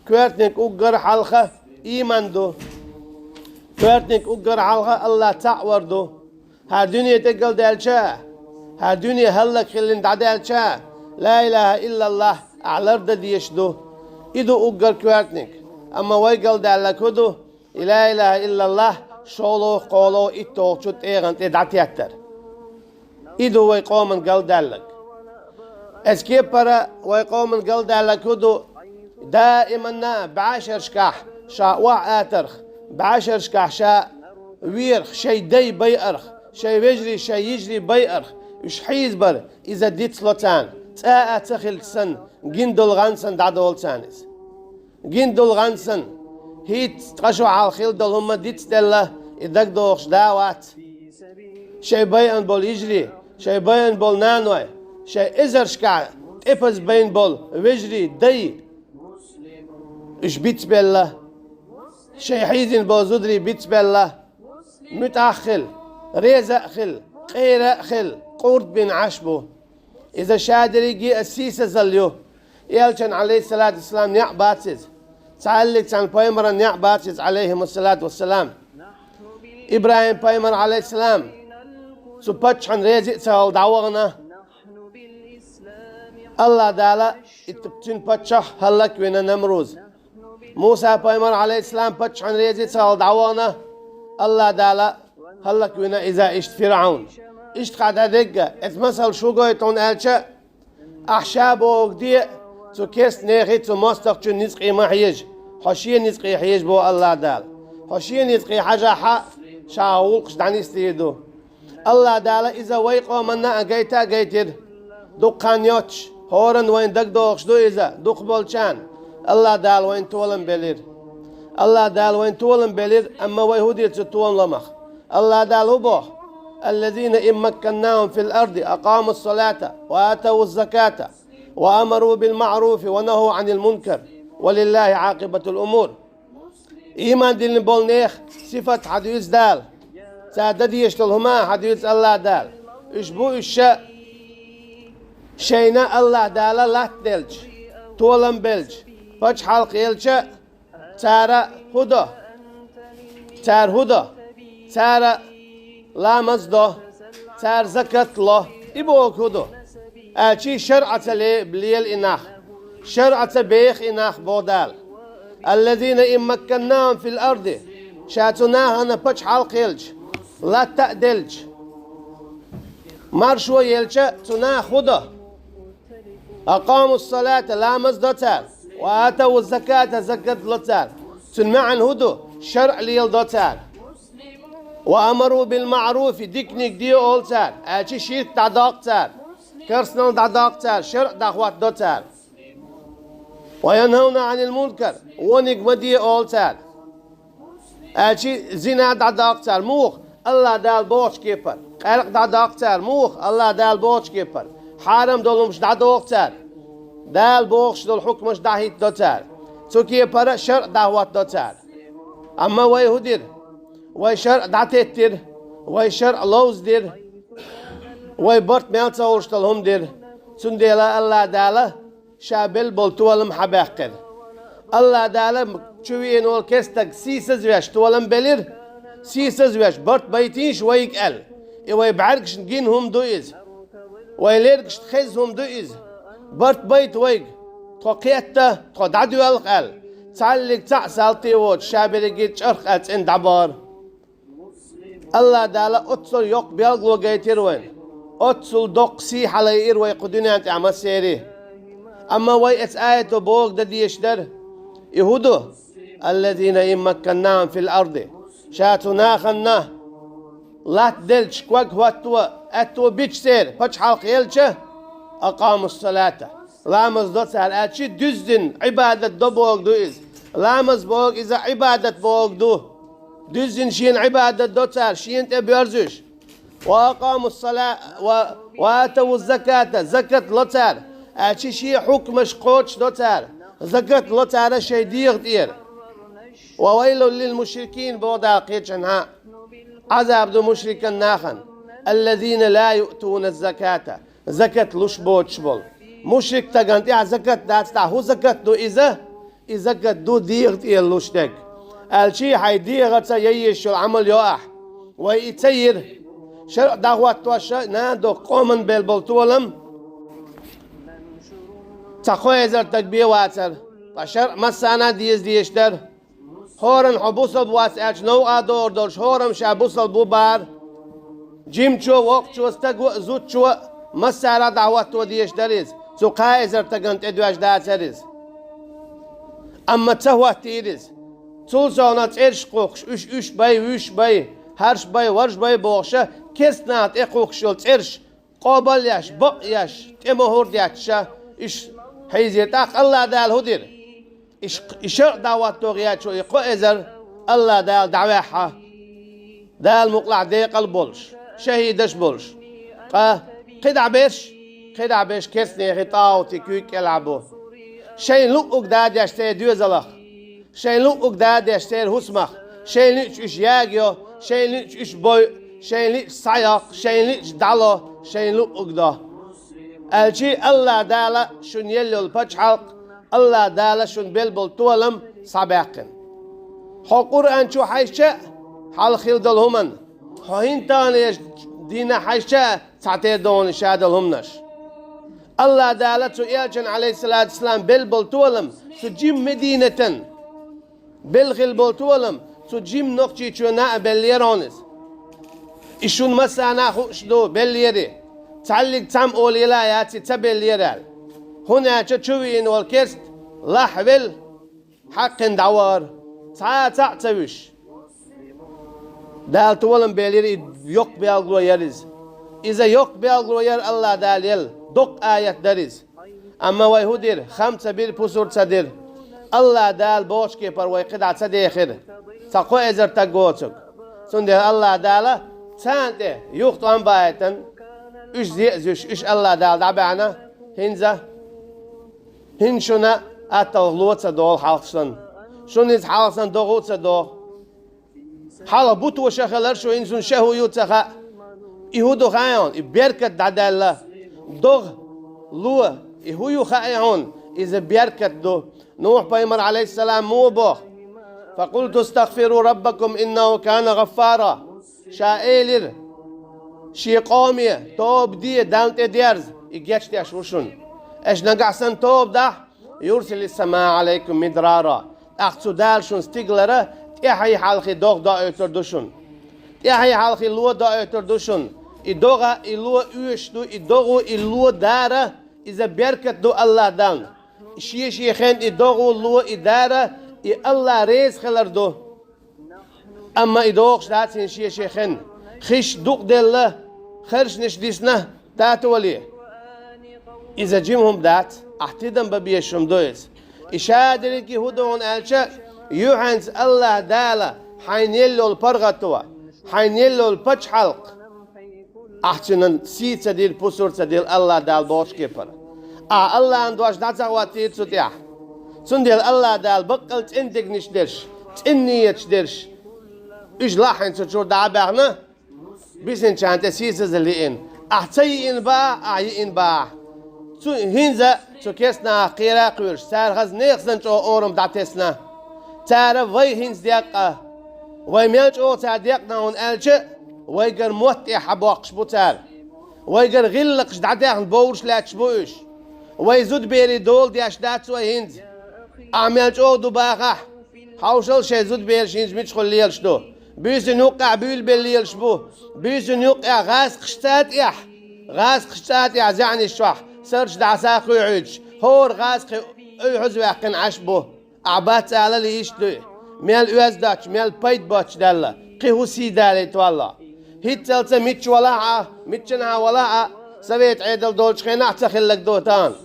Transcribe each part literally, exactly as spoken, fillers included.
Коьртаниг уггар хьалха ийман ду. Коьртаниг уггар хьалха АллахӀ цхьаъ вар ду. ХӀара дуьне тӀе галдаьлча, хӀара дуьне хӀаллакьхилла дӀадаьлча, ла илахӀа иллаллахӀ ахь лардан дезаш ду. И ду уггар коьртаниг. Амма вай галдаьлларг хӀун ду? И ла илахӀа иллаллахӀ шолгӀа, кхоалгӀа, итталгӀачу тӀегӀан тӀе дӀатеттар. И ду вай къоман галдаьлларг. Эс кепара вай къоман галдаьлларг хӀун ду? Даиманна бӀаьшерашкахь ша охьаатарх, бӀаьшерашкахь ша верах, шайн дай байарх, шайн вежарий, шайн йижарий байарх, уьш хьийзабар, иза дицло царна, цкъа а ца хилча санна, гина долу гӀан санна дӀадолу царна иза. Гина долу гӀан санна, хӀинца ткъа шо хьалха хилла долу хӀума дицделла, и дагадогӀуш да а вац. Шайн байъина болу йижарий, шайн байъина болу наной, шайн эзаршкахь тӀепаза байна болу вежарий, дай, уьш бицбелла, шайн хьийзина болу зударий бицбелла, муьтӀахь а хила, реза а хила, къера а хила, къурд бина Ӏаш бу. Иза ша дерриге а сийсазалла ю. Элчан, Ӏалайхиссалату вассалам, некъ бац иза. Цхьаъ аьлларг цхьана пайхамаран некъ бац иза, Ӏалайхимуссалату вассалам. ИбрахӀим-пайхамар, Ӏалайхиссалам, цу паччахьна реза а ца хилла дӀавахана. АллахӀ Дала и цуьнан паччахь хӀаллаквина Намруз. Муса-пайхамар, Ӏалайхиссалам, паччахьна реза а ца хилла дӀавахана. АллахӀ Дала хӀаллаквина иза иштта ФирӀавн. Иштта хьан дӀадегга, эцу масалш хӀун гойту хьуна аьлча, ахь ша бохург де, цу керста нехий, цу мостагӀчун ницкъий ма хьежа, хьо шен ницкъий хьежа боху АллахӀ Дала. Хьо шен ницкъий хьажахь, ша гӀуллакхаш дӀанисдийр ду. АллахӀ Дала иза вай къоманна а гайта а гайтира. Дукха хан йоццуш, хӀоранна вайна дагадогӀуш ду иза, дукхахболчарна. АллахӀ Дала вайна толам белира. АллахӀ Дала вайна толам белира, амма вай хӀун дира цу толамах? АллахӀ Дала хӀун боху? الذين إن مكناهم في الأرض أقاموا الصلاة وآتوا الزكاة وأمروا بالمعروف ونهوا عن المنكر ولله عاقبة الأمور. Ийман диллина болу нехан сифат хьадуьйцу Дала. Цара дан дезаш долу хӀума а хьадуьйцу АллахӀ Дала. Уьш бу уьш ша шайна АллахӀ Дала латта делча, толам белча, пачхьалкх елча, цара хӀун до? Цара хӀун до? Цара ламаз до, цара закат ло. И бохург хӀун ду? Аьлча шарӀаца ле-, лела и нах. ШарӀаца беха и нах, боху Дала. الذين إن مكناهم في الأرض, ша цу нахана пачхьалкх елча, латта а делча, маршо елча, цу наха хӀун до? أقاموا الصلاة, ламаз до цара. وآتوا الزكاة, закат ло цара. Цуьнан маьӀна хӀун ду? ШарӀ леладо цара. وأمروا بالمعروف, диканиг де олу цара, аьлча ширк дӀадоккху цара, керстанал дӀадоккху цара, шарӀ дӀахӀоттадо цара. وينهون عن المنكر, вониг ма де олу цара. Аьлча зина дӀадоккху цара, муха? АллахӀ Дала бохучу кепара. Къаьркъа дӀадоккху цара, муха? АллахӀ Дала бохучу кепара. Хьарам долу хӀумаш дӀадоху цара. Дала бохуш долу хьукмаш дӀахӀиттадо цара. Цу кепара шарӀ дӀахӀоттадо цара. Амма вай хӀун дира? Вай шарӀ дӀатеттира, вай шарӀ ловзадира, вай барт мел ца хуьлуш долу хӀума дира. Цундела АллахӀ Дала ша белла болу толам хьабаьккхира. АллахӀ Дала чу веана волу керста стаг сийсазвеш толам белира. Сийсазвеш, барт байтийша вайга аьлла. И вай бӀаьргашна гина хӀума ду иза. Вай лергашна хезна хӀума ду иза. Барт байта вайга. Тхо кхетта, тхо дӀадоьлху аьлла. Цхьаллиг цхьаъ салти воцуш, ша берриге чӀарх аьлла цӀена дӀабахара. АллахӀ Дала оццул йоккха билгало гайтира вайна. Оццул доккха сий хьалайира вай кху дуьнен тӀехь массерий. Амма вай эцу аято бохург дан дезаш дара. И хӀун ду? الذين إن مكناهم في الأرض. Ша цу нахана латта делча, ког хӀотто, аьтто бича церан, пачхьалкх елча, أقاموا الصلاة. Ламаз до цара, аьлча дуьззина Ӏибадат до бохург ду иза. Ламаз бохург иза Ӏибадат бохург ду. Дуьззина шена Ӏибадат до цара, шена тӀе боьрзуш. وأقاموا الصلاة و-، وآتوا الزكاة, закат ло цара, аьлча шен хьукмаш кхочушдо цара, закат ло цара шайн дегӀа тӀера. وويل للمشركين, боху Дала кхечанхьа. Ӏазаб ду мушрикан нахана. الذين لا يؤتون الزكاة. Закат луш боцуш болу. Мушрик стагана тӀехь закат дац, тӀаккха хӀун закат ду иза? И закат ду дегӀа тӀера луш дерг. Аьлча хьайн дегӀаца яйеш йолу Ӏамал йо ахь. Вай и ца йира. ШарӀа дӀахӀоттош а нана доккху къоман белбала толам. Цхьа кхо эзар стаг бен вацара. Ткъа шарӀа массарна а деза дезаш дара. ХӀоранна хьо бусалба вац аьлча, новкъа догӀур долуш, хӀораммо ша бусалба ву бахара. Жимачо, воккхачо, стага а, зудчо а, массара а дӀахӀотто дезаш дара иза. Цу кхаа эзар стагана тӀедоьжна дацара иза. Амма ца хӀоттийра иза. Цул совнаха цӀераш кхухкуш, уьш уьш бай, вуьш бай, хӀорш бай, ворхӀ бай бохуш а, керстанаха тӀекхухкуш йолу цӀераш, къобал еш, бакъ еш, тӀе мухӀар детташ а, уьш хьийзира. ТӀаккха АллахӀ Дала хӀун дира? И ш-, и шарӀа дӀахӀотто гӀерташ и кхо эзар АллахӀ Дала дӀаваьхьна, Дала мукъалахь декъал болуш, шахӀидаш болуш. Ткъа кхидӀа берш, кхидӀа берш керстанехи тӀагӀутийн куьйга кӀелахь бу. Шайна луъург дадеш церан доьзалх, шайна луъург дадеш церан хӀусамах, шайна лиъча уьш ягайо, шайна лиъча уьш бойу, шайна лиъча схьайоккху, шайна лиъча дӀало, шайна луъург до. Аьлча АллахӀ Дала шуна елла йолу пачхьалкх, АллахӀ Дала шуна белла болу толам схьабаьккхина. Хьо Къуръан чу хьаьжча а, хьалха хилла долу хӀуманна, хьо хӀинца тахана еш дийнахь хьаьжча а, цхьатерра догӀуна ша долу хӀуманаш. АллахӀ Дала цу элчанна, Ӏалайхиссалату вассалам, белла болу толам цу жима Мединатан белла хилла болу толам цу жима Нохчийчоьнна а беллера хьуна иза. И шуна массарна а хууш ду, беллера. Цхьаллиг цхьамма олийла а яц и ца беллера аьлла. ХӀунда аьлча чу веана волу керста лахь велла, хьаькхина дӀавахара, цхьа а цхьаъ ца вуьсуш. Дала толам беллера, и йоккха белгало яра иза. Иза йоккха белгало яра АллахӀ Дала елла, доккха аят дара иза. Амма вай хӀун дира? Хам ца бира, пусар ца дира. АллахӀ Дала бохучу кепара вай кхидӀа ца дехира. Цхьа кхо эзар стаг воцург. Цундела АллахӀ Дала царна тӀе юха тӀом баийтина, уьш зе а зуьйш, уьш АллахӀ Дала дӀабаьхьна, хӀинца, хӀинца шуна атталла ло ца догӀу хьалха санна. Шуна иза хьалха санна догӀа а ца догӀу. Хьалха бутт ша хилира шу, хӀинца ша хӀун ю ца хаьа. И хӀун ду хаьий хьуна? И беркат дӀадаьлла. ДогӀа, ло, и хӀун ю хаьий хьуна? Иза беркат ду. Нухь-пайхамар, Ӏалайхиссалам, муха боху: «فقلت استغفروا ربكم إنه كان غفارا». Ша элира шен къоме: «Тоба де, Далла тӀе дерза, и гечдеш ву шуна. Аша нагахь санна тоба дахь, يرسل السماء عليكم مدرارا». ТӀаккха цу Дала шуна стигалара тӀаьхьий хьалхий догӀа доуьйтур ду шуна. ТӀаьхьий хьалхий ло доуьйтур ду шуна. И догӀа, и ло оьшуш ду, и догӀа, и ло дара, иза беркат ду АллахӀ Далла. Шен-шен хенна и догӀа, ло, и дара, и АллахӀ реза хилар ду. Амма и догӀуш дац хӀинца шен-шен хенна. Хиш дукъделла, харшнаш дисна, датоле. Иза жима хӀума дац, ахь тидам бан безаш хӀума ду иза. И шадерриге хӀун ду хьуна аьлча, юьхьанца АллахӀ Дала хьайна елла йолу паргӀато, хьайна елла йолу пачхьалкх, ахь цуьнан сий ца дира, пусар ца дира АллахӀ Дала бохучу кепара. Ахь АллахӀан дош дӀа ца хӀоттийра цу тӀехь. Цундела АллахӀ Дала баккъал цӀена дегнаш дерш, цӀена нийяташ дерш, уьш лахьийна цу чуьра дӀа а баьхна, бисинчарна тӀе сийсазалла йиъна. Ахь ца йиъна бахахь, ахь йиъна бахахь. Цу, хӀинца цу керстанахах кхера а кхоьруш, цара хаза нехан санна чӀогӀа орам дӀатесна. Цара вай хӀинца декъа, вай мел чӀогӀа цара декъна хьуна аьлча, вайгара мотт тӀехь хьабоккхуш бу цара. Вайгара гӀиллакхаш дӀадаьхна бовлуш лаьтташ бу уьш. Вай зудаберийн дола деш дац вай хӀинца. Ахь мел чӀогӀа ду бахахь, хьовшал шайн зудабераш хӀинца мичахула лелаш ду. Буьйсанна юккъехь буьйлабелла лелаш бу. Буьйсанна юккъехь гӀазкхашца тӀехь, гӀазкхашца тӀехь заьӀнаш чохь сардаш дӀаса а кхуьйхьуьйтуш, хӀора гӀазкхи уьйхьаза ваьккхина Ӏаш бу. Ахь бац алал иштта дуй. Мел оьзда доцуш, мел пайда боцуш даьлла, кхин хӀун сий далийта валло. ХӀинццалц а мичча валахь а, миччанхьа валахь а, совет Ӏедал долчу хенахь ца хилларг ду тахана.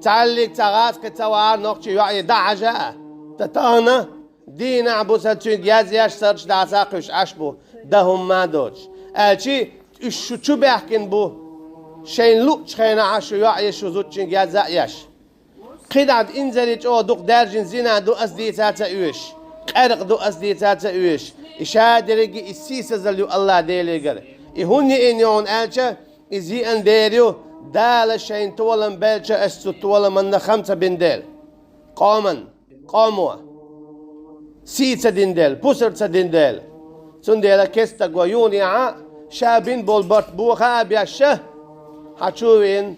Цхьаллиг цхьа гӀазкхи ца вахьара нохчийн йоӀе дӀа хьажа а. Ткъа тахана дийнахь а, бусалба цуьнга язъеш, сардаш дӀаса а кхуьйсуш Ӏаш бу, дан хӀумма а доцуш. Аьлчи уьш шу чу баьхкина бу, шайна луъучу хенахь а шу йоӀе, шу зудчуьнга язъа а еш. КхидӀа инзаре чӀогӀа дукха даьржина зина ду ас дийца а ца оьшуш, къаьркъа ду ас дийца а ца оьшуш, и шадерриге и сийсазалла ю АллахӀ Делегара. И хӀунда йиъна ю хьуна аьлча, иза йиъна дера ю, Дала шайна толам белча, ас цу толаманна хам ца бина дела. Къоман, къамо. Сий ца дина дела, пусар ца дина дела. Цундела кестаго юханехьа ша бина болу барт бохо а беш, хьан чу а веана,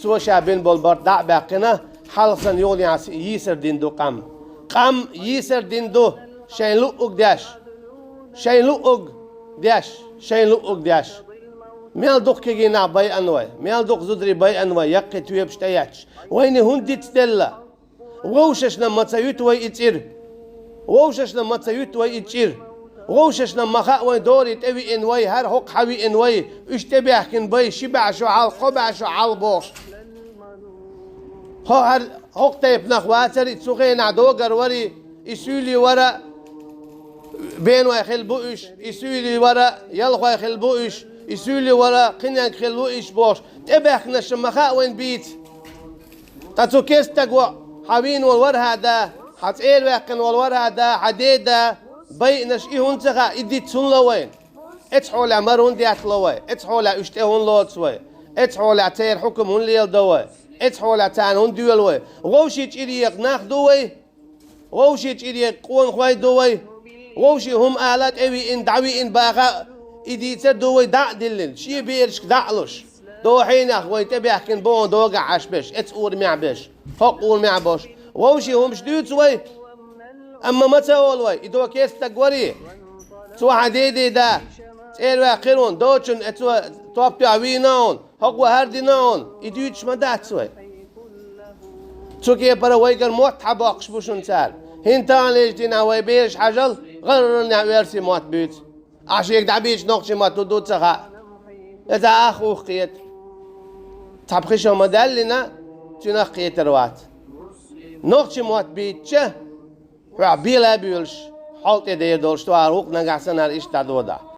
цо ша бина болу барт дӀа а баьккхина, хьалха санна юханехьа йийсар дина ду къам. Къам йийсар дина ду, шайн луъуг деш. Шайн луъуг деш, шайн луъуг деш. Мел дукха кегий нах байъан вай, мел дукха зударий байъан вай, яккхий тоьпаш тӀеетташ. Вайна хӀунда дицделла? Вовшашна ма ца юьту вай и цӀира. Вовшашна ма ца юьту вай и чӀира. Вовшашна ма хаьа вайн дорий тӀевиъна вай, хӀара хӀокху хьан виъна вай, уьш тӀебаьхкина бай, ши бӀе шо хьалха, кхо бӀе шо хьалха бохуш. ХӀо хӀара хӀокху тайпанах вацара и цу хенахь догар вара и, и суьйлий вара, бен вай хилла бу уьш, и суьйлий вара, ялхой хилла бу уьш, и суьйлий вара, кхиненга хилла ву уьш бохуш, тӀебаьхкинаршна ма хаьа вайн бийца. Ткъа цу кестаго хьан вийна волу вара хьан да, хьан цӀера ваьккхина волу вара хьан да, хьан ден да, байинарш и хӀунда ца хаьа, и диц хӀунда ло вайна? Эцу хьолехь мара хӀунда еттало вай? Эцу хьолехь уьш тӀе хӀунда лоцу вай? Эцу хьолехь церан хьукам хӀунда леладо вай? Эцу хьолехь царна хӀунда доьлу вай? Вовшийн чӀире нах ду вай? Вовшийн чӀире къонахой ду вай? Вовшийн хӀума ала тӀевиъна, дӀавиъна баха и дийцар ду вай дӀа а диллина, шен берашка дӀа а луш? Дохьийнах вай тӀебаьхкина боху догахь Ӏаш берш, эцу урамехь берш, хӀокху урамехь болуш. Вовшийн хӀумаш дуьйцу вай, амма ма ца олу вай, и до кестаг варий? Цо хьан ден да, цӀера ваьккхира хьуна, доцучунна эцо топ тоьхна вийна хьуна, хӀокхо хӀара дина хьуна, и дуьйцуш ма дац вай. Цу кепара вайгара мотт хьан боккхуш бу шуна цара? ХӀинца таханлерчу дийнахь вай бераш хьажал, гӀарранехь оьрсийн мотт буьйцу. Ахь шега дӀабийцича нохчийн мотт хӀун ду ца хаьа. Иза ах ух кхета. Цхьа пхи шо ма-даьллина, цуьнах кхетар вац. Нохчийн мотт бийцича, хьоьгахь бела а боьлуш, хьал тӀе дер долуш ду хӀара вукху нагахь санна иштта дӀадодахь.